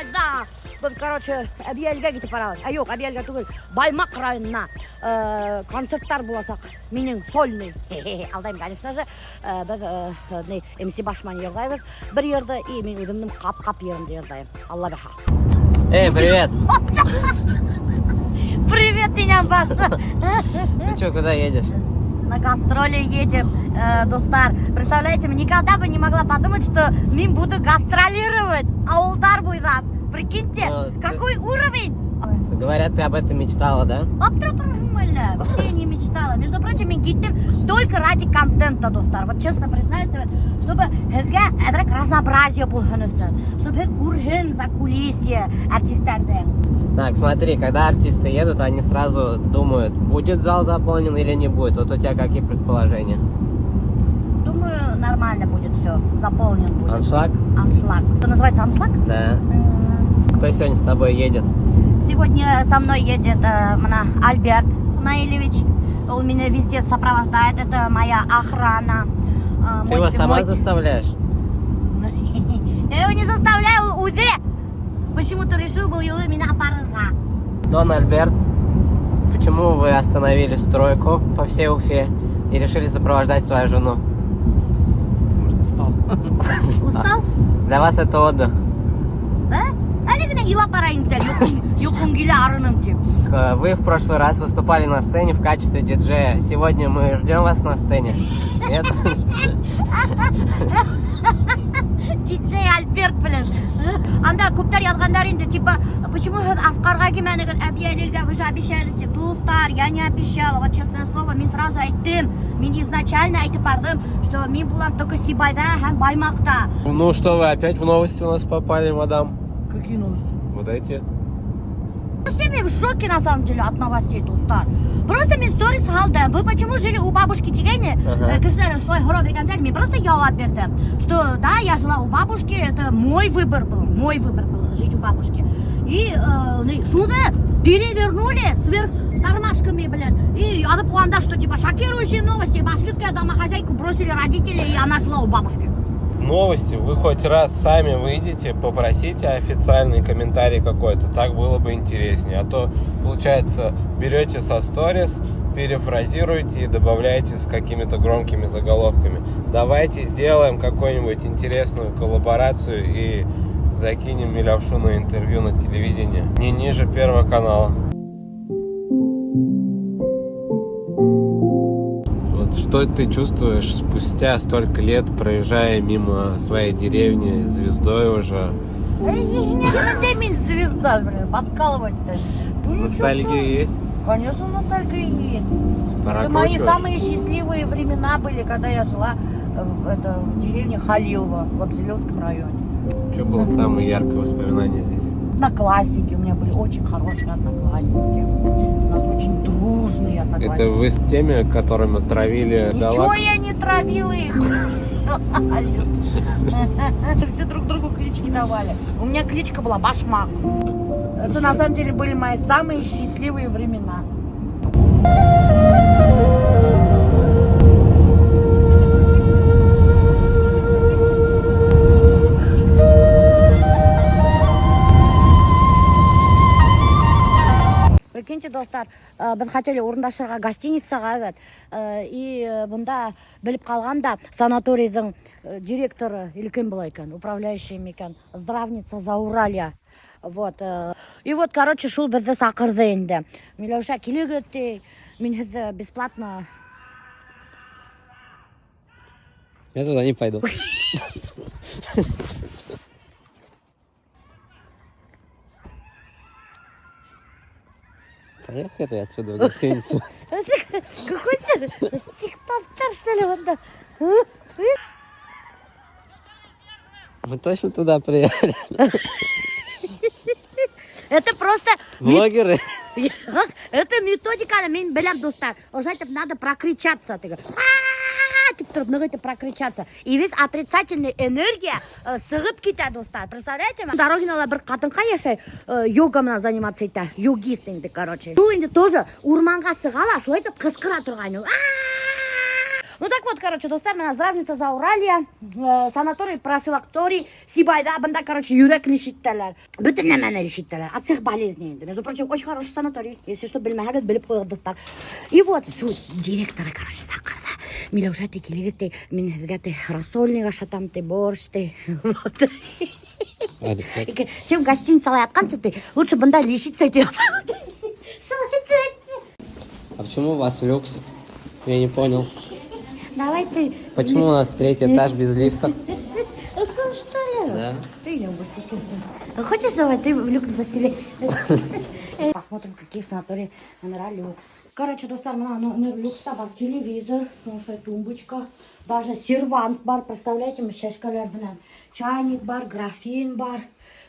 Ҡайҙа? Беҙ, короче, Әбйәлилгә китеп барабыҙ. Ә юҡ, Әбйәлилгә түгел, Баймаҡ районына концерттар буласаҡ. Минең сольный. Алдайым, конечно же. Беҙ ни, MC Башман йырлайбыҙ. Бер йырҙы, и мин үҙемдең ҡап-ҡап йырымды йырлайым. Алла бирһә. Эй, привет! Привет, инәм башы. Ты что, куда едешь? На гастроли едем, дуҫтар. Представляете, никогда бы не могла подумать, что мин буду гастролировать ауылдар буйлап. Прикиньте, Ну, ты- какой уровень! Говорят, ты об этом мечтала, да? Аптырап, вообще я не мечтала. Между прочим, мин киттем только ради контента, дуҫтар. Вот честно признаюсь, вот, чтобы һеҙгә әҙерәк разнообразие булһын өсөн, чтобы һеҙ күрһен за кулисье артистарҙы. Так, смотри, когда артисты едут, они сразу думают, будет зал заполнен или не будет. Вот у тебя какие предположения? Думаю, нормально будет все, заполнен будет. Аншлаг? Аншлаг. Это называется аншлаг? Да. Кто сегодня с тобой едет? Сегодня со мной едет бына Альберт Наилевич. Он меня везде сопровождает. Это моя охрана. Ты его сама заставляешь? Я его не заставляю, ул үҙе. Почему-то решил был юлы мине апарырға. Дон Альберт, почему вы остановили стройку по всей Уфе и решили сопровождать свою жену? Устал. Устал? Для вас это отдых. Да? Әле генә илап бара инде, йоҡом килә, арыным тип. Вы в прошлый раз выступали на сцене в качестве диджея. Сегодня мы ждем вас на сцене. Нет? Диджей Альберт, блин. Анда күптәр яҙғандар инде, типа, почему һеҙ Асҡарға килмәнегеҙ, Әбйәлилгә, вы же обещали, тип. Дуҫтар, я не обещала, вот честное слово, мин сразу әйттем, мин изначально әйтеп барҙым, что мин булам только Сибайҙа һәм Баймаҡта. Ну что, вы опять в новости у нас попали, мадам? Какие новости? Вот эти. Вообще мин в шоке на самом деле от новостей, дуҫтар. Просто мин сторис һалдым. Вы почему жили у бабушки тигәйне? Ага. Кешеләр шулай һорау биргәндәр, мин просто яуап бирҙем, что да, я жила у бабушки, это мой выбор был, мой выбор был жить у бабушки. И шуны перевернули сверх тормашками, блин. И яҙып ҡуйғандар, что типа шокирующие новости, башкирская домохозяйку бросили родители, и она жила у бабушки. Новости, вы хоть раз сами выйдете, попросите официальный комментарий какой-то, так было бы интереснее. А то, получается, берете со сторис, перефразируете и добавляете с какими-то громкими заголовками. Давайте сделаем какую-нибудь интересную коллаборацию и закинем Милявшу на интервью на телевидении. Не ниже Первого канала. Вот что ты чувствуешь спустя столько лет, проезжая мимо своей деревни, звездой уже? Эй, мин звезда, блин, подкалывать-то. Ну, не Ностальгия чувствую. есть? Конечно, ностальгия есть. Это мои Прокручиваешь? самые счастливые времена были, когда я жила в деревне Халилово в Абзелиловском районе. Что было самое яркое воспоминание здесь? Одноклассники у меня были, очень хорошие одноклассники. У нас очень дружные одноклассники. Это вы с теми, которыми травили Ничего Далак? я не травила их. Все друг другу клички давали. У меня кличка была Башмак. Это на самом деле были мои самые счастливые времена. Прикиньте, дуҫтар, беҙ хотели урынлашырға гостиницаға бит. И бында белеп ҡалған да санаторийҙың директоры или кем була икән, управляющий микән, здравница Зауралья. Вот. И вот, короче, шул беҙҙе саҡырҙы инде. Миләүшә, килегеҙ ти, мин һеҙҙе бесплатно. Я туда не пойду. Поехали отсюда в гостиницу. Какой-то сектанттар, что ли, бында? Мы точно туда приехали? Это просто Блогеры? Это методика, мин беләм, дуҫтар. Ошолайтып надо прокричаться. Теге, «А-а-а!» тип тороп, ныҡ итеп прокричаться. И весь отрицательный энергия сығып китә, дуҫтар. Представляете? Дорогинала бер ҡатынҡай йәшәй, йога менән заниматься итә. Йогист инде, короче. Ул инде тоже урманға сыға ла, шулай итеп ҡысҡыра торғайны. «А-а-а!» Ну так вот, короче, дуҫтар, бына здравница Зауралья, санаторий, профилакторий, Сибайҙа, бында, короче, йөрәк лечить итәләр. Бөтөн нәмәне лечить итәләр. От всех болезней. Между прочим, очень хороший санаторий. Если что, белмәһәгеҙ, белеп ҡуйығыҙ, дуҫтар. И вот, шу директоры, короче, саҡырҙы. Миләүшә, ти, килегеҙ, ти, мин һеҙгә, ти, рассольник ашатам, ти, борщ, ти. Вот. Чем гостиницала ятҡансы, ти, лучше бында лечиться ти. Шулай ти. А почему у вас люкс? Я не понял. Давай ты. Почему у нас третий этаж без лифта? Ысын, что ли? Да. Ты не. Хочешь, давай ты в люкс заселяйся. Посмотрим, какие в санатории номера люкс. Короче, дуҫтар, бына номер люкста бар телевизор, ошо тумбочка, даже сервант бар, представляете, шәшкәләр менән. Чайник бар, графин бар,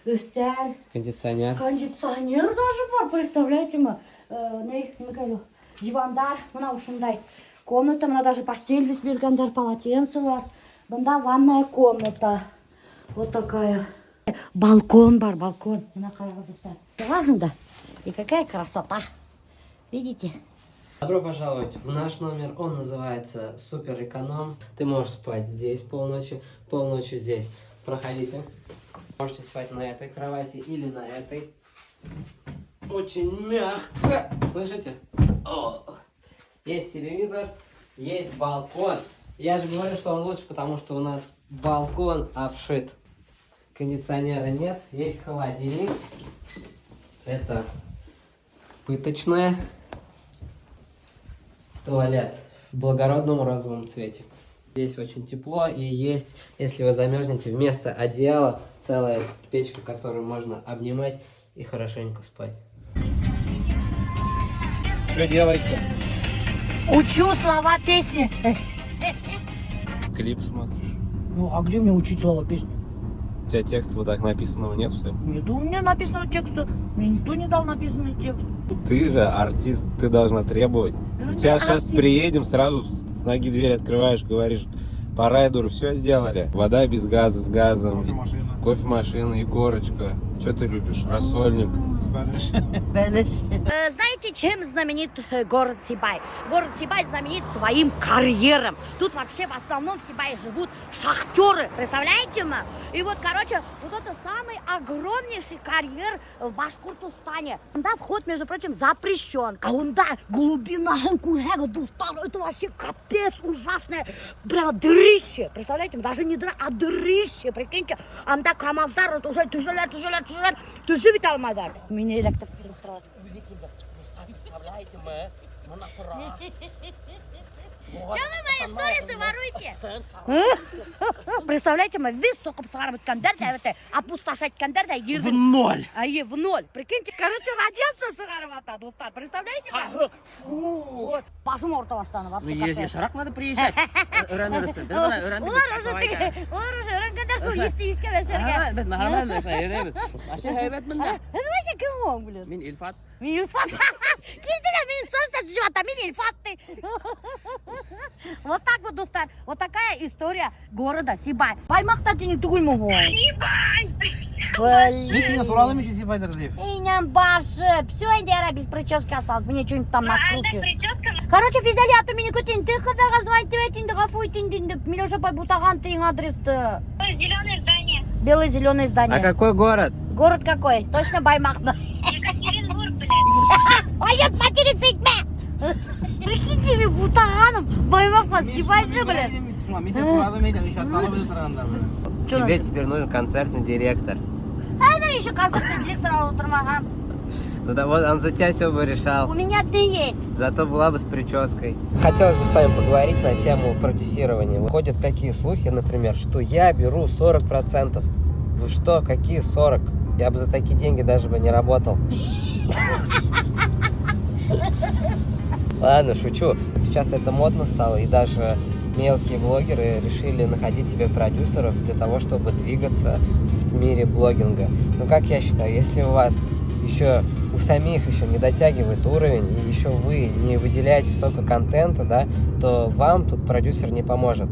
өҫтәл, Кондиционер. Кондиционер даже бар, представляете мы. Не, нимәкәй, дивандар, бына ошондай комната, бына даже постель весь биргәндәр, полотенцелар. Бында ванная комната. Вот такая. Балкон бар, балкон. Бына ҡарағыҙ, дуҫтар. Сығаһың да. И какая красота. Видите? Добро пожаловать в наш номер. Он называется Супер Эконом. Ты можешь спать здесь полночи, полночи здесь. Проходите. Можете спать на этой кровати или на этой. Очень мягко. Слышите? О! Есть телевизор, есть балкон. Я же говорю, что он лучше, потому что у нас балкон обшит. Кондиционера нет, есть холодильник. Это пыточная. Туалет в благородном розовом цвете. Здесь очень тепло и есть, если вы замерзнете, вместо одеяла целая печка, которую можно обнимать и хорошенько спать. Что делаете? Учу слова песни. Клип смотришь? Ну, а где мне учить слова песни? У тебя текста вот так написанного нет, что ли? Нет, у меня написанного текста. Мне никто не дал написанный текст. Ты же артист, ты должна требовать. Ну, У тебя ты сейчас артист. приедем, сразу с ноги дверь открываешь, говоришь, по райдеру все сделали. Вода без газа, с газом. Кофемашина. Кофемашина и корочка. Что ты любишь? Рассольник. Знаете, чем знаменит город Сибай? Город Сибай знаменит своим карьером. Тут вообще в основном в Сибае живут шахтеры. Представляете, ма? И вот, короче, вот это самый огромнейший карьер в Башкортостане. Да, вход, между прочим, запрещен. А унда глубина, дуҫтар, это вообще капец ужасное. Прямо дырыще. Представляете, даже не дыра, а дырыще. Прикиньте, анда камаздар вот уже төшәләр, төшәләр, төшәләр, төшөп бөтә алмайҙар. Мине эләктереп төшөрөп торалар. Представляете, мы, мы Че вы мои сторисы воруете? Представляете, мы весь соҡоп сығарып бөткәндәр ҙә, это, опустошать иткәндәр ҙә, В ерҙең ноль. Ай, в ноль. Прикиньте, короче, радиация сығарып ята, дуҫтар. Представляете? ма? Фу. Башым ауырта башланы Ну, вообще. Капец. Йышыраҡ надо приезжать. Өйрәнер өсөн. Беҙ бына өйрәндек. Улар уже теге, улар уже өйрәнгәндәр шул лифтты иҫкә бәшергә. Ага, беҙ нормально шулай йөрөйбөҙ. Вообще һәйбәт бында. Һеҙ вообще кем ул, блин? Мин Илфат. Мин Илфат. Килде лә минең сторисҡа төшөп ята, мин Илфат ти. Вот так вот, дуҫтар. Вот такая история города Сибай. Баймаҡта тинек түгелме һуң? Блин. Мин һинән һораным еще Сибайҙыр тип. Инәм башы. Все, инде ярай без прически осталось. Мне что-нибудь там накрутишь. Короче, Физалия, а ты мине көт инде. Ҡыҙҙарға звонить итеп инде, ғәфү ит инде. Миләүшә апай бутаған тинең адресты. Зеленое здание. Белое-зеленое здание. А какой город? Город какой? Точно Баймаҡмы? Екатеринбург, блядь. Ай, материться итмә! Прикиньте, мин бутағаным Баймаҡтан Сибайҙы, блин. Мин һинән һораным инде, еще танып торғанда. Чё Тебе теперь нужен концертный директор. Хәҙер еще концертный директор алып ултырмаған. Ну да вот он за тебя все бы решал. У меня ты есть. Зато была бы с прической. Хотелось бы с вами поговорить на тему продюсирования. Ходят такие слухи, например, что я беру 40%. Вы что, какие 40? Я бы за такие деньги даже бы не работал. Ладно, шучу. Сейчас это модно стало, и даже мелкие блогеры решили находить себе продюсеров для того, чтобы двигаться в мире блогинга. Но как я считаю, если у вас еще у самих еще не дотягивает уровень, и еще вы не выделяете столько контента, да, то вам тут продюсер не поможет.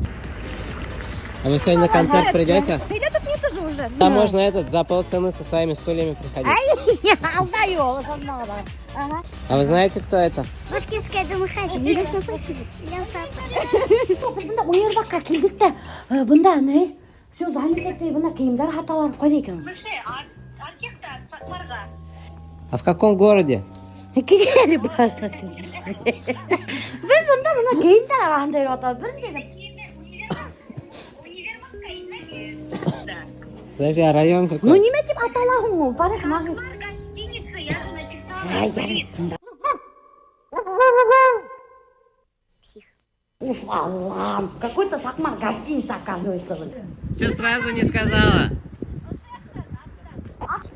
А вы сегодня на концерт придете? Билетов нет же уже. Там можно этот за полцены со своими стульями приходить. Алдаю, ошоно. Ага. А вы знаете, кто это? Башкирская домохозяйка. Бында универмагҡа килдек тә, бында ни? Все занято ти, бында кейемдәр һаталар. Ҡайҙа икән? Архивта, Саҡмарға. А в каком городе? Килгәне бар. Беҙ бында бына кейемдәр араһында йөрөп ятабыҙ. Белмәйем. Универмагҡа инмәгеҙ. Подожди, а район Ну какой? нимә тип атала һуң ул? Парикмахер. Гостиница, я же написала. Ай, ярай. Уф, Аллам, какой-то Саҡмар гостиница, оказывается. Че сразу не сказала?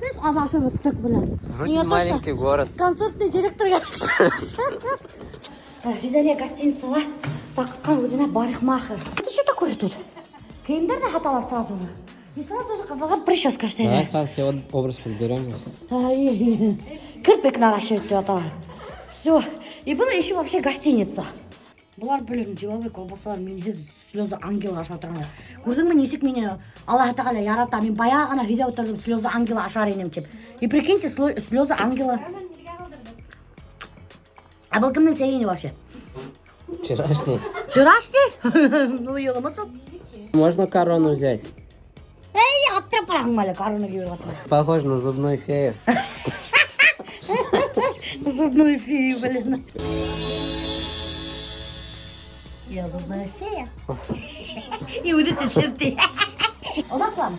Беҙ аҙашып бөттөк, блин. Вроде Не то, что маленький город. Концертный директор. Физалия гостиницала саҡыртҡан үҙенә парикмахер. Это что такое тут? Кейемдәр ҙә һаталар сразу же. И сразу же ҡыҙҙарға прическа Давай эшләйҙәр. сразу себе образ подберем. Ай, керпек наращивать тип яталар. Все. И была еще вообще гостиница. Былар, блин, деловой колбасалар мине слезы ангела ашап торғандар. Күрҙеңме, нисек мине Аллаһ Тәғәлә ярата? Мин баяғы ғына һөйләп ултырҙым, слезы ангела ашар инем тип. И прикиньте, слезы ангела. А был кемдең сәйе ине вообще? Вчерашний. Вчерашний? Ну, йылымы һуң? Можно корону взять? Эй, аптырап бараһың әле, корона кейеп ятыр. Похож на зубную фею. Зубную фею, блин. Я зубная фея. И үҙе төшөрҙө. Оҙаҡламы?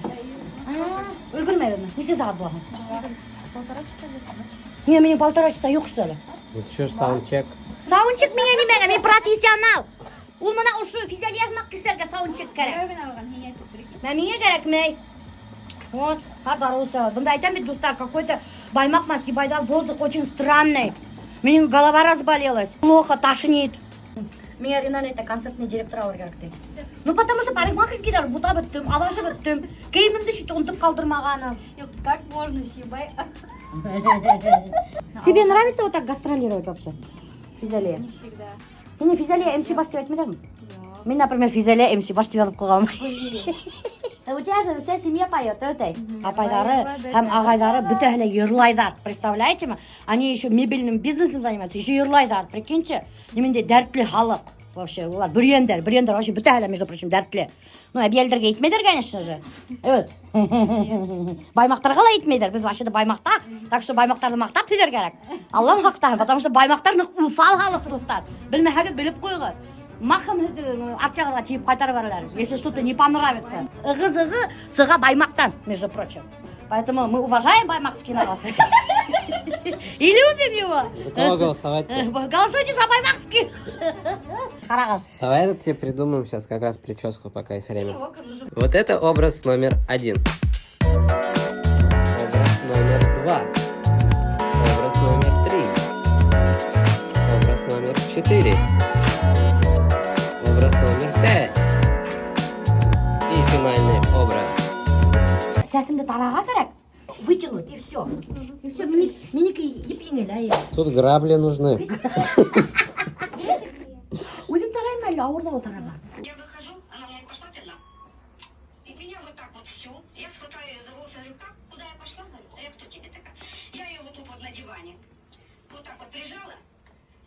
Өлгөрмәйбеҙме? Нисә сәғәт була? Полтора часа где-то, 2 часа. Не, минең полтора часа юҡ, что ли? Еще саундчек. Саундчек миңә нимәгә? Мин профессионал. Ул бына ошо Физалия һымаҡ кешеләргә саундчек кәрәк. Берәү генә алған, һиңә әйтеп прикинь. Мә миңә кәрәкмәй. Вот, боролся. Бында әйтәм бит, дуҫтар, какой-то Баймаҡ менән Сибайҙа воздух очень странный. Минең голова разболелась. Плохо, тошнит. Миңә Риналь әйтә, концертный директор алыр кәрәк ти. Ну, потому что парикмахерскийҙар бутап бөттөм, аҙашып бөттөм. Кейемемде чуть онотоп ҡалдырмағаным. Юҡ, как можно Сибай? Тебе нравится вот так гастролировать вообще? Физалия. Не всегда. Һине Физалия МС баш тип әйтмәйҙәрме? Юҡ. Мин, например, Физалия МС баш тип яҙып ҡуйғанмын. У тебя же вся семья поет, этой. Апайҙары һәм ағайҙары бөтәһе лә йырлайҙар. Представляете ме? Они еще мебельным бизнесом занимаются, еще йырлайҙар. Прикиньте, ниндәй дәртле халыҡ. Вообще, улар бөрйәндәр, бөрйәндәр вообще бөтәһе лә, между прочим, дәртле. Ну, әбйәлилдәргә әйтмәйҙәр, конечно же. Evet. Баймаҡтарға ла әйтмәйҙәр. Беҙ вообще баймаҡта. Так что баймаҡтарҙы маҡтап һөйләр кәрәк. Аллам хаҡта, потому что баймаҡтар ныҡ уҫал халыҡ, дуҫтар. Белмәһәгеҙ, белеп ҡуйығыҙ. Махом арт яғығыҙға тейеп ҡайтарып ебәрәләр, если что-то не понравится. Ығы-зығы сыға Баймаҡтан, между прочим. Поэтому мы уважаем баймакский народ. И любим его. За кого голосовать-то? Голосуйте за баймакский. Ҡарағыҙ. Давай этот тебе придумаем сейчас как раз прическу, пока есть время. Вот это образ номер один. Образ номер два. Образ номер три. Образ номер четыре. Образ номер пять. И финальный образ. Сәсемде тарарға кәрәк. Вытянуть, и все. И все, минеке еп-еңел, әй. Тут грабли нужны. Үҙем тарайым әле, ауыр тарарға. Я выхожу, она мне говорит, пошла ты на. И меня вот так вот всю. Я схватаю ее за волосы, говорю, как, куда я пошла? Говорю, а я кто тебе такая? Я ее вот тут вот на диване. Вот так вот прижала.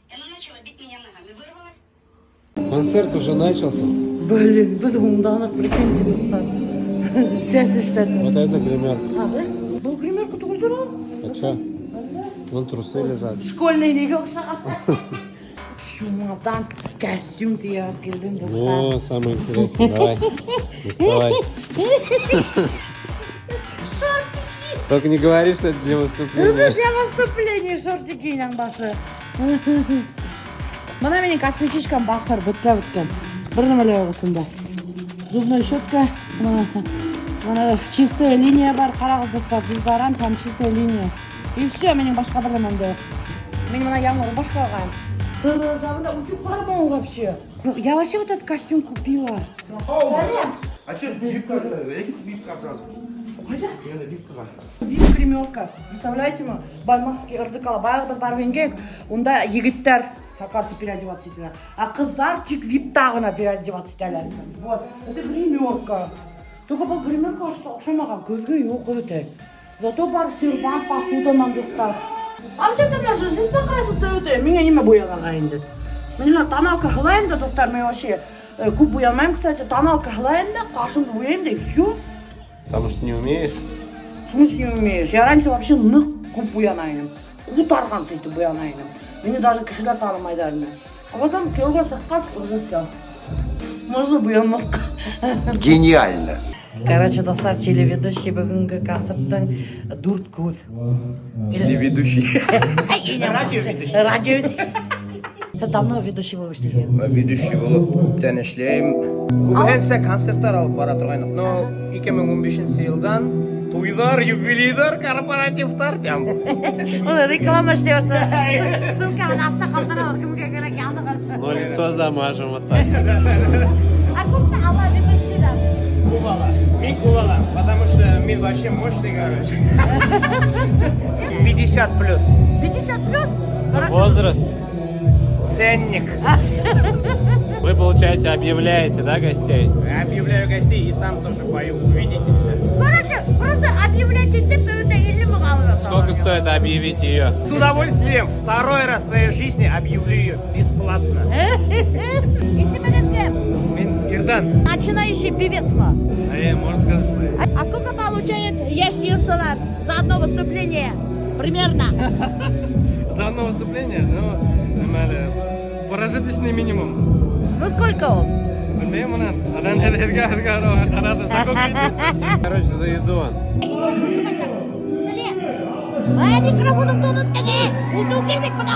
И она начала бить меня ногами. Вырвалась. Концерт уже начался. Блин, беҙ һуңланыҡ, прикиньте, дуҫтар. Сәс эшләтеп. Вот это гримерка. Был гримерка түгелдер ул. А чё? Вон трусы лежат. Школьный нигә оҡшаған. Чемодан, костюм тейәп килдем, дуҫтар. О, самое интересное. Давай. Доставай. Только не говори, что это для выступления. Для выступления шортики инәң башы. Бына минең косметичкам баҡыр, бөттө бөткән. Бер нәмә лә юҡ эсендә. Зубная щетка, бына чистая линия бар, ҡарағыҙ, дуҫтар, дезодорант һәм чистая линия. И все, минең башҡа бер нәмәм дә юҡ. Мин бына яңы рубашка алғайным. Сыры, бында утюг бармы ул вообще? Ну, я вообще вот этот костюм купила. Сәләм. А что, випка, випка сразу. Ҡайҙа? Надо випка. Вип гримерка. Представляете ме? Баймакский РДК баяғы беҙ барып ингәйнек, унда егеттәр, оказывается, переодеваться итәләр. А ҡыҙҙар тик випта ғына переодеваться итәләр. Вот, это гримерка. Только был гримерка оҡшамаған, көҙгө юҡ үтә. Зато бар сервант, посуда менән, дуҫтар. А все там даже здесь покраситься это. Миңә нимә буяларға инде? Мин тоналка һалайым да, дуҫтар, мин вообще күп буялмайым, кстати, тоналка һалайым да, ҡашымды буяйым да, и все. Потому что не умеешь. В смысле не умеешь? Я раньше вообще ныҡ күп буяна инем. Ҡутарған итеп буяна инем. Мине даже кешеләр танымайҙар ине. А потом кейәүгә сыҡҡас, уже все. Можно буянмаҫҡа. Гениально. Короче, дуҫтар, телеведущий бөгөнгө концерттың дүрт күҙ. Телеведущий. Радио Радио. Ты давно ведущий булып эшләгән. Ведущий булып күптән эшләйем. Күбеһенсә концерттар алып бара торғайныҡ. Но 2015 йылдан туйҙар, юбилейҙар, корпоративтар тием. Ул реклама эшләй башланы. Ссылкаһын аҫта ҡалдырабыҙ, кемгә кәрәк яҙығыҙ. Но лицо замажем вот так. А күпме ала ведущийҙар? Күп ала. Мин күп алам, потому что мин вообще мощный, короче. 50 плюс. 50 плюс? Хорошо. Возраст. Ценник. Вы, получаете, объявляете, да, гостей? Объявляю гостей и сам тоже пою. Увидите все. Короче, просто объявлять итеп бөтә 50 мең алып. Сколько стоит объявить ее? С удовольствием второй раз в своей жизни объявлю ее бесплатно. Исемегеҙ кем? Мин Ирдан. Начинающий певец мы? Можно сказать, что А сколько получает йәш йырсылар за одно выступление? Примерно. За одно выступление, ну, нормально. Прожиточный минимум. Ну сколько он? Белмәйем уны. Анан һеҙгә ҡарады. Короче, за еду. Ай, микрофонымды оноттоҡ. Ултырыу кәрәк, бына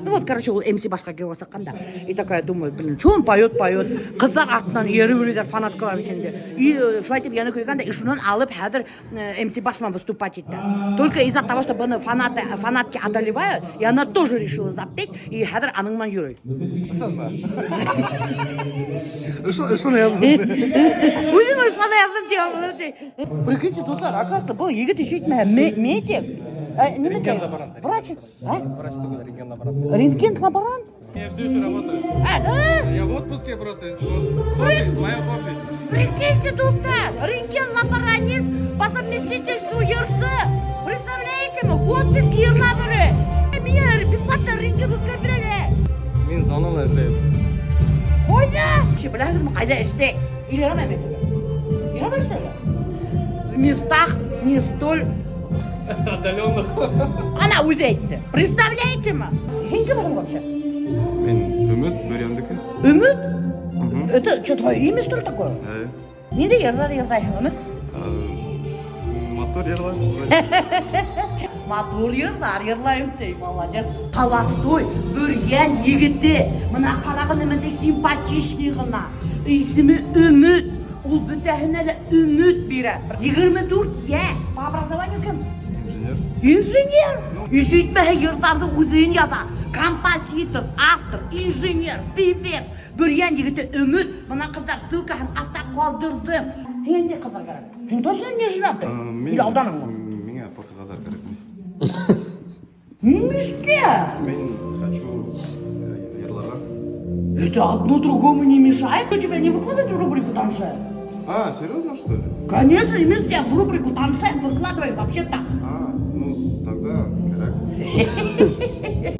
Ну вот, короче, ул МС башҡа кейәүгә сыҡҡан да. И такая думаю, блин, что он поет, поет. Ҡыҙҙар артынан эйәреп йөрөйҙәр, фанаткалар бит инде. И шулай итеп йәне көйгән дә, и шунан алып хәҙер МС баш менән выступать итте. Только из-за того, что быны фанаты, фанатки одолевают, и она тоже решила запеть, и хәҙер аның менән йөрөй. Ошоно яҙҙым. Үҙем ошоно яҙҙым тип. Прикиньте, дуҫтар, оказывается, был егет еще әйтмәһә, медик. Нимә Рентген-лаборант. Врач? А? Врач түгел, рентген-лаборант. Рентген-лаборант? Я все еще работаю. А, да? Я в отпуске просто. Вот, хобби, мое хобби. Прикиньте, дуҫтар, рентген-лаборанист по совместительству йырсы. Представляете мы, в отпуске йырлап йөрөй. Миңә бесплатно рентген үткәреп бирә. Мин зонала эшләйем. Ҡайҙа? Вообще, беләһегеҙме, ҡайҙа эшләй? Илһам бит. Илһам эшләй. В местах не столь Отдаленных. Ана үҙе әйтте. Представляете мы? Һин кем һуң вообще? Мин Өмөт Бөрйәндеке. Өмөт? Это что, твое имя, что ли, такое? Эйе. Ниндәй йырҙар йырлайһың, Өмөт? Матур йырлар. Матур йырҙар йырлайым ти, молодец. Холостой, Бөрйән егете. Бына ҡарағыҙ ниндәй симпатичный ғына. Исеме Өмөт. Ул бөтәһенә лә өмөт бирә. 24 йәш. По образованию кем? Инженер. Инженер. Еще етмәһә йырҙарҙы үҙе яҙа. Композитор, автор, инженер, певец. Бөрйән егете Өмөт. Бына ҡыҙҙар ссылкаһын аҫта ҡалдырҙым. Һиңә ниндәй ҡыҙҙар кәрәк? Һин точно не женатый? Или алданыңмы? Миңә пока ҡыҙҙар кәрәкмәй. Нимәшкә? Мин хочу йырларға. Это одно другому не мешает. У тебя не выкладывать в рубрику «Танцы»? А, серьезно, что ли? Конечно, не мешает. В рубрику «Танцы» выкладываем вообще-то. А, ну тогда кәрәк.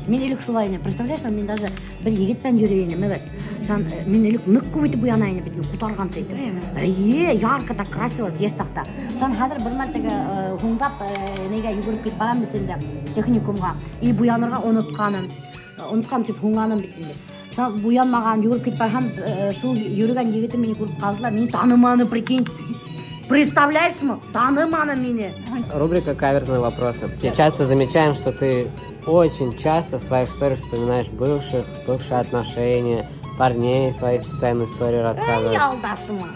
Мин элек шулай ине. Представляешь, мин даже бер егет менән йөрөй инем, эйе. Шунан мин элек ныҡ күп итеп буяна инем бит, ҡутарған итеп. Эйе, ярко так красилась йәш саҡта. Шунан хәҙер бер мәл теге һуңлап нигә йүгереп китеп барам бит инде техникумға. И буянырға онотҡаным. Онотҡан тип һуңланым бит инде. Шунан буянмаған, йүгереп китеп барһам, шул йөрөгән егетем мине күреп ҡалды ла, мине таныманы, прикинь. Представляешь мы? Таныманы мине. Рубрика «Каверзные вопросы». Я часто замечаем, что ты очень часто в своих историях вспоминаешь бывших, бывшие отношения, парней своих постоянно истории Эй, рассказываешь. алдашма.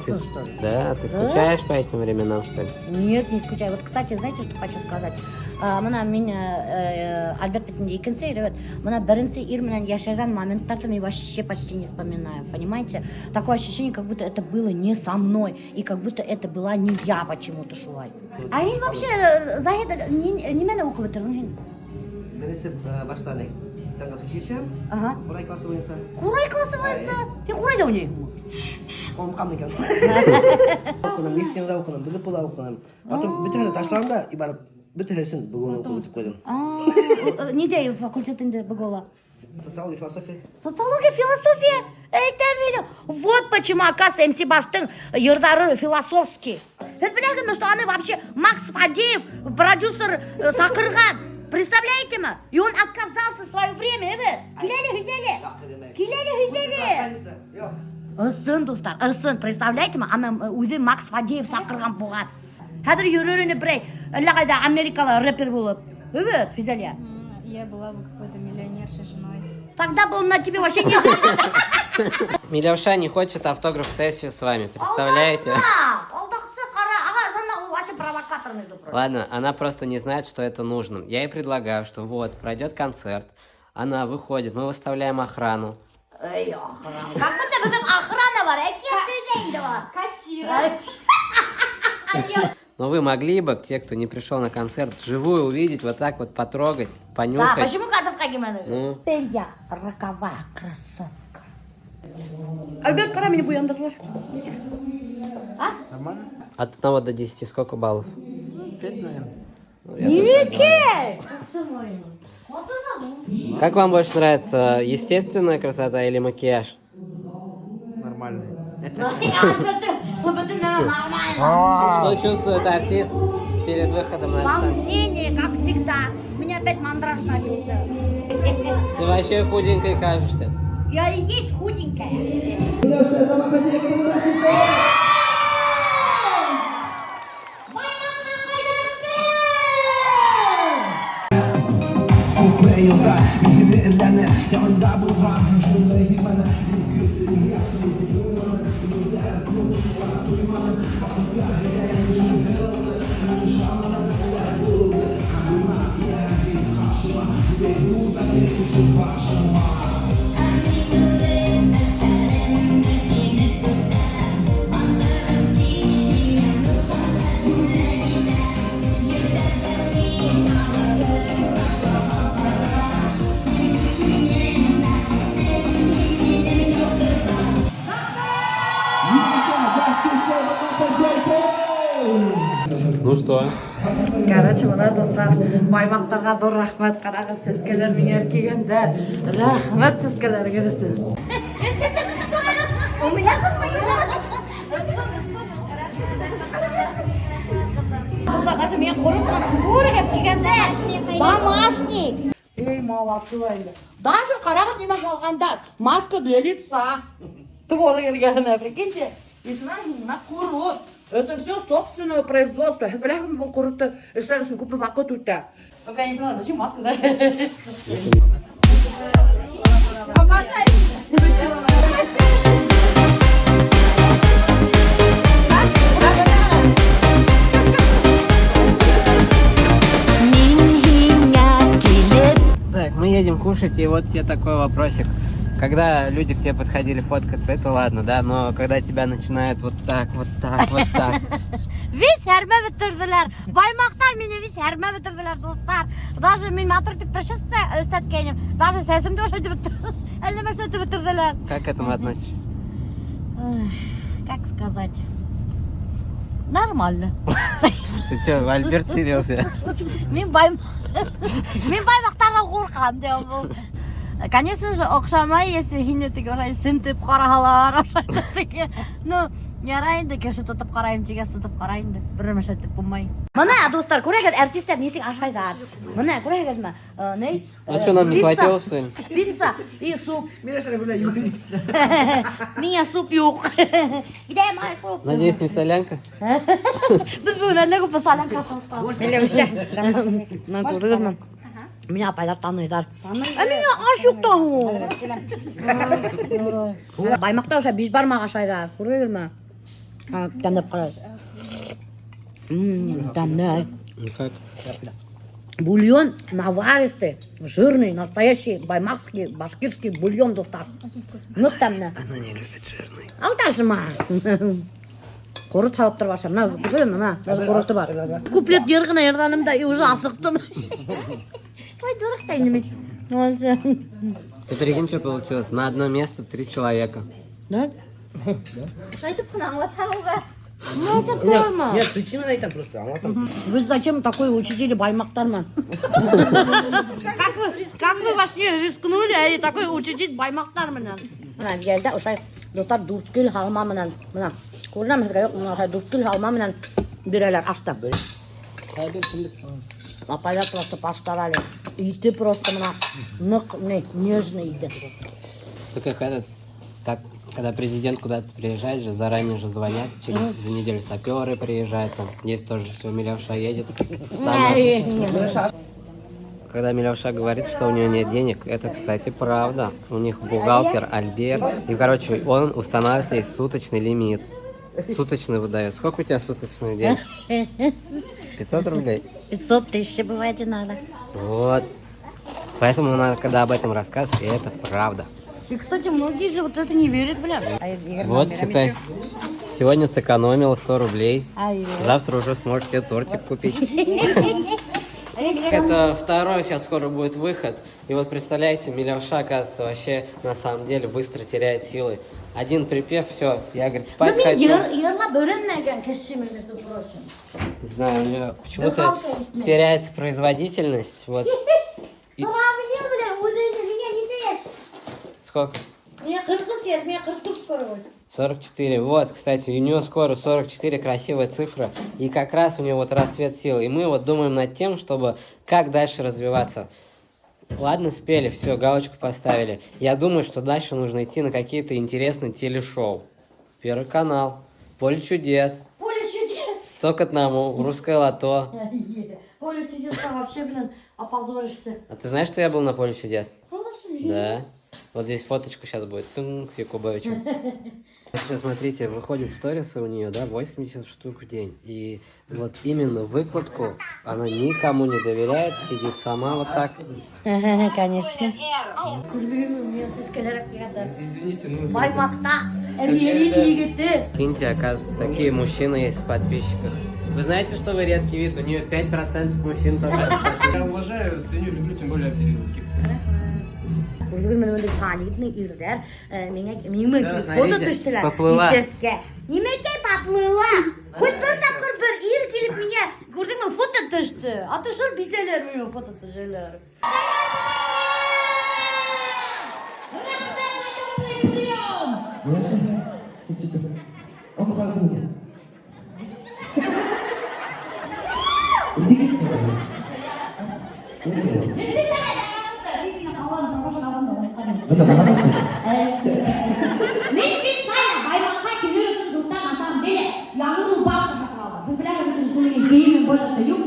Ты, Что ли? да, ты скучаешь по этим временам, что ли? Нет, не скучаю. Вот, кстати, знаете, что хочу сказать? Бына мин Альберт бит инде икенсе ир, бына беренсе ир менән йәшәгән моменттарҙы мин вообще почти не вспоминаю, понимаете? Такое ощущение, как будто это было не со мной, и как будто это была не я почему-то шулай. А һин вообще, Заһид, нимәне уҡып бөтөрҙөң һин? Беренсе башта ни? Сәнғәт училище. Ҡурай классы буйынса. Ҡурай классы буйынса? Һин ҡурайҙа уйнайһыңмы? Онотҡан икән. Уҡыным, нефтяныйҙа уҡыным, БГПУла уҡыным. Потом бөтәһен дә ташланым да и барып Бөтәһе өсөн БГУны уҡып бөтөп ҡуйҙым. А, ниндәй факультет инде БГУла? Социология, философия. Социология, философия. Әйтәм инде. Вот почему, оказывается, МС Баштың йырҙары философский. Һеҙ беләһегеҙме, что аны вообще Макс Фадеев, продюсер, саҡырған? Представляете ме? И он отказался в свое время, эйе. Кил әле, һөйлә әле. Кил әле, һөйлә әле. Юҡ. Ысын, дуҫтар, ысын. Представляете ме? Аны үҙе Макс Фадеев саҡырған булған. Хәҙер йөрөр ине берәй әллә ҡайҙа Америкала рэпер булып. Эйе, Физалия. Я была бы какой-то миллионершей женой. Тогда бы он на тебе вообще не женился. Миляуша не хочет автограф-сессию с вами, представляете? Алдаҡсы, ҡара, ага, Жанна, ул вообще провокатор, между прочим. Ладно, она просто не знает, что это нужно. Я ей предлагаю, что вот, пройдет концерт, она выходит, мы выставляем охрану. Эй, охрана. Как будто беҙҙең охрана бар, әкиәт инде бар. Кассира. Но вы могли бы, те, кто не пришел на концерт, вживую увидеть, вот так вот потрогать, Да, понюхать. почему концертҡа килмәне? Ну. Теперь я роковая красотка. Альберт, ҡара, мине буяндырҙылар. Нисек? От 1 до 10 сколько баллов? 5, наверное. Ну, я тоже так Никей! говорю. Как вам больше нравится, естественная красота или макияж? Нормальный. Нормально. Что чувствует артист перед выходом на сцену? Волнение, как всегда. У меня опять мандраж начался. Ты вообще худенькой кажешься. Я и есть худенькая. Ну что? Короче, бына, дуҫтар, баймаҡтарға ҙур рәхмәт. Ҡарағыҙ, сәскәләр миңә килгәндәр. Рәхмәт сәскәләргә өсөн. У меня. Дуҫтар, даже мин ҡурҡманым. Күреп килгәндәр. Домашний. Эй, молодцы инде. Даже ҡарағыҙ нимә һалғандар. Маска для лица. Творог эргәһенә, прикиньте. И шунан һуң бына ҡорот. Это все собственного производства. Һеҙ беләһегеҙме, был ҡоротто эшләр өсөн күпме ваҡыт үтә. Только я не поняла, зачем маска, да? Так, мы едем кушать, и вот тебе такой вопросик. Когда люди к тебе подходили фоткаться, это ладно, да, но когда тебя начинают вот так, вот так, вот так. Весь һәрмәп бөтөрҙөләр. Баймаҡтар мине весь һәрмәп бөтөрҙөләр, дуҫтар. Даже мин матур итеп прическа эшләткәйнем. Даже сәсемде ошайтып бөтөрҙөләр. Әллә нәмә эшләтеп бөтөрҙөләр. Как к этому относишься? Как сказать? Нормально. Ты что, Альберт селился? Мин баймаҡтарҙан ҡурҡам тип был. Конечно же, оҡшамай, если һине теге ошолай сентеп ҡараһалар, ошолай теге. Ну, ярай инде, кеше тотоп ҡарайым тигәс тотоп ҡарай инде. Бер нәмә эшләтеп булмай. Бына, дуҫтар, күрәгеҙ, артистар нисек ашайҙар. Бына, күрәгеҙме? Ни? А что, нам не Пицца. хватило, что ли? Пицца и суп. Миләүшә белән юҡ. Миңә суп юҡ. Где мой суп? Надеюсь, не солянка? Беҙ бөгөн әллә күпме солянка ашаныҡ. Миләүшә. Бына күрҙегеҙме? Мине апайҙар таныйҙар. Ә миңә аш юҡ та һуң. Баймаҡта ошо бишбармаҡ ашайҙар. Күрҙегеҙме? Тәмләп ҡарай. Тәмле. Ну как? Бульон наваристый, жирный, настоящий баймакский, башкирский бульон, дуҫтар. Ныҡ тәмле. Она не любит жирный. Алдашма. Ҡорот һалып тороп ашам. Бына, күрҙегеҙме? Бына, даже ҡорото бар. Куплет йыр ғына йырланым да и уже асыҡтым. Ой, дурак та инде мин. Ты прикинь, что получилось? На одно место три человека. Да? Шулайтып ҡына аңлатам уға. Ну, это тема. Нет, причина әйтәм просто, аңлатам. Вы зачем такой учредили Баймаҡтар менән? Как вы вообще рискнули и такой учредить Баймаҡтар менән? Бына йәлдә ошолай, дуҫтар, дүрткел һалма менән. Бына күренәме һеҙгә, юҡ, бына ошолай дүрткел һалма менән бирәләр ашты. Апайҙар просто постарались. Ите просто бына ныҡ, не, нежный ите. Ты как этот, как когда президент куда-то приезжает же, заранее же звонят, через за неделю саперы приезжают, там, здесь тоже все, Милявша едет. Когда Милявша говорит, что у нее нет денег, это, кстати, правда. У них бухгалтер Альберт. И, короче, он устанавливает ей суточный лимит. Суточный выдает. Сколько у тебя суточный день? 500 рублей? 500 тысяч бывает иногда. Вот. Поэтому надо, когда об этом рассказывать, и это правда. И, кстати, многие же вот это не верят, бля. Вот, считай, сегодня сэкономила 100 рублей. Ай, Завтра уже сможешь себе тортик купить. Это второй сейчас скоро будет выход. И вот представляете, Милявша, оказывается, вообще на самом деле быстро теряет силы. Один припев, все, я, говорит, спать Ну, мин хочу. Йырлап өйрәнмәгән кешемен, между прочим. Не знаю, у нее почему-то Дыхалка итмәй. теряется производительность. Вот. Сравнил, бля, үҙеңде миңә нисә йәш? Сколько? Миңә 40 йәш, миңә 44 скоро будет. 44. Вот, кстати, у нее скоро 44, красивая цифра. И как раз у нее вот рассвет сил. И мы вот думаем над тем, чтобы как дальше развиваться. Ладно, спели, все, галочку поставили. Я думаю, что дальше нужно идти на какие-то интересные телешоу. Первый канал, Поле чудес, Поле чудес. 100 к 1, Русское лото. Поле чудес, там вообще, блин, опозоришься. А ты знаешь, что я был на Поле чудес? Правда, что ли? Да. Вот здесь фоточка сейчас будет. Тынг, с Якубовичем. Сейчас, смотрите, выходит сторисы у нее, да, 80 штук в день. И вот именно выкладку она никому не доверяет, сидит сама вот так. Конечно. Күрҙегеҙме, сәскәләр килгәндәр. Извините, ну... Баймаҡта Әмирин егете. Прикиньте, оказывается, такие мужчины есть в подписчиках. Вы знаете, что вы редкий вид? У нее 5% мужчин только. Я уважаю, ценю, люблю, тем более абзелиловских. Күрҙегеҙме, бындай солидный ирҙәр миңә минең Да, фото смотрите, төштөләр. поплыла. Сәскә. Нимәкәй поплыла? Хоть бер тапҡыр бер ир килеп миңә, күрҙеңме, фото төштө. А төшөр бисәләр миңә фото төшәләр. Мин специально Баймаҡҡа килер өсөн, дуҫтар, на самом деле, яңы рубашка һатып алдым. Беҙ беләһегеҙ өсөн шуны мин кейемем бөтә юҡ.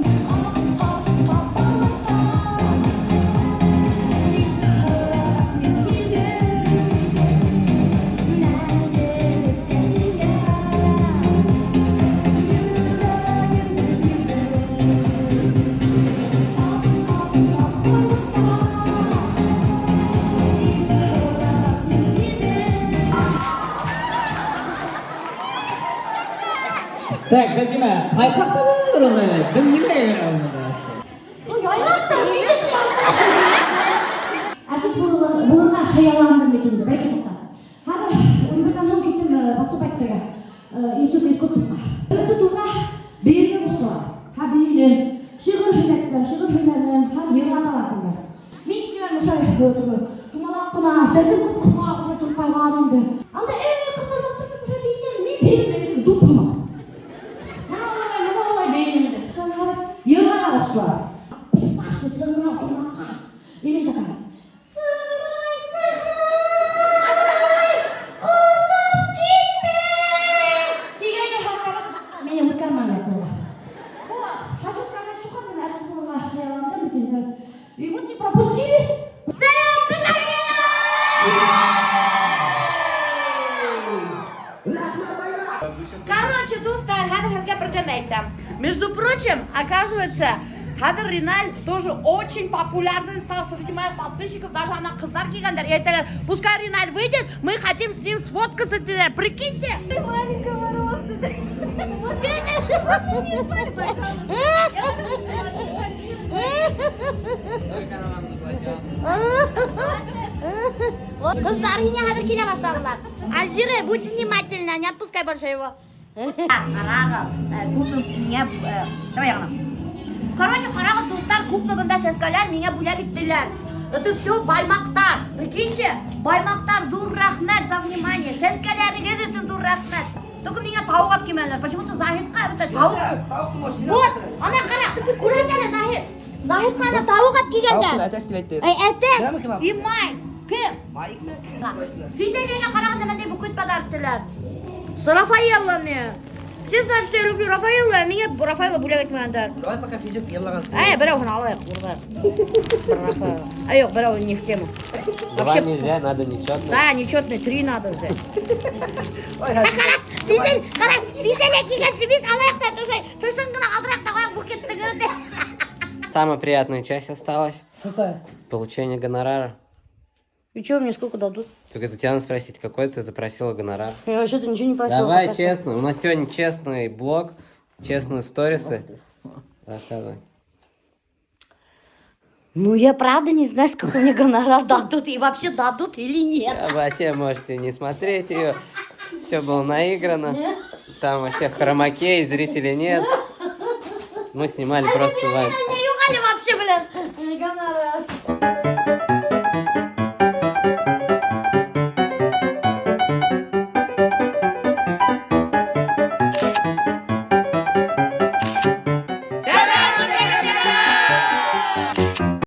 Так, беҙ нимә, ҡай ҡаҡтабыҙ уны? Беҙ нимә? Ну, яйлап та мине. Артист булырға хыялландым бит инде, бәләкәй саҡта. Хәҙер универҙан һуң киттем поступать итергә институт искусствоға. Беренсе турҙа бейергә ҡуштылар. Һәм бейенем, шиғыр һөйләттеләр, шиғыр һөйләнем, һәм йырлаталар тинеләр. Мин килгән ошолай теге тумалаҡ ҡына, сәсем ҡып-ҡыҫҡа, ошолай турпайған инде. Анда эй, ҡыҙҙар матур ошолай бейейҙәр, мин бейемем, дуп һымаҡ. Бына улай, нәмә улай бейейем инде. Шунан хәҙер йырларға ҡуштылар. Представьте, сыңрау ҡомаҡҡа. И мин такая: "Сыңрай, сыңрай, осоп киттең." Тигәйне һәм, короче, мине үткәрмәнеләр туйға. О, хочу сказать, шул хәтлем артист булырға хыялландым бит инде. И вот не пропустили. Сәләм, бөтәгеҙгә! Короче, дуҫтар, хәҙер һеҙгә бер нәмә әйтәм. Между прочим, оказывается, хәҙер Риналь тоже очень популярный стал среди моих подписчиков. Даже ана ҡыҙҙар килгәндәр. И әйтәләр, пускай Риналь выйдет, мы хотим с ним сфоткаться. Тиҙәр. Прикиньте. Маленького роста. Вот видишь? Сколько она вам заплатила? Вот ҡыҙҙар һиңә хәҙер килә башланылар. Альзира, будь внимательна, не отпускай больше его. Ҡарағыҙ, күпме миңә, давай яғына. Короче, ҡарағыҙ, дуҫтар, күпме бында сәскәләр миңә бүләк иттеләр. Это все баймаҡтар. Прикиньте, баймаҡтар, ҙур рәхмәт за внимание. Сәскәләрегеҙ өсөн ҙур рәхмәт. Только миңә тауыҡ алып килмәнеләр. Почему-то Заһитҡа бөтә тауыҡ. Вот, ана ҡара, күрһәт әле, Заһит. Заһитҡа ана тауыҡ алып килгәндәр. Әтәс тип әйтте. Эй, әтәс! Беләме кем алып И май. Кем? Майкмы? Точно. Физелиға ҡарағанда бындай букет подарок иттеләр. С Рафаэллами. Все знают, что я люблю Рафаэлла, миңә Рафаэлла бүләк итмәгәндәр. Давай пока физик йырлағансы. Әй, берәүһен алайыҡ, урҙар. Рафаэлла. Ай, юҡ, берәү не в тему. Два Вообще- нельзя, надо нечетно. Да, нечетный, три надо взять. Ой, Ҡара, Физель, ҡара, Физель килгәнсе беҙ алайыҡ та, тышын, тышын ғына алдыраҡ та ҡуяйыҡ букетты. Самая приятная часть осталась. Какая? Получение гонорара. И что, мне сколько дадут? Только у тебя надо спросить, какой ты запросила гонорар. Я вообще-то ничего не просила. Давай пока что. честно. У нас сегодня честный блог, честные сторисы. Рассказывай. Ну, я правда не знаю, сколько мне гонорар дадут. И вообще дадут или нет. А вообще можете не смотреть ее. Все было наиграно. Там вообще хромакей, зрителей нет. Мы снимали просто вайб. Не юғали вообще, блин. Гонорар.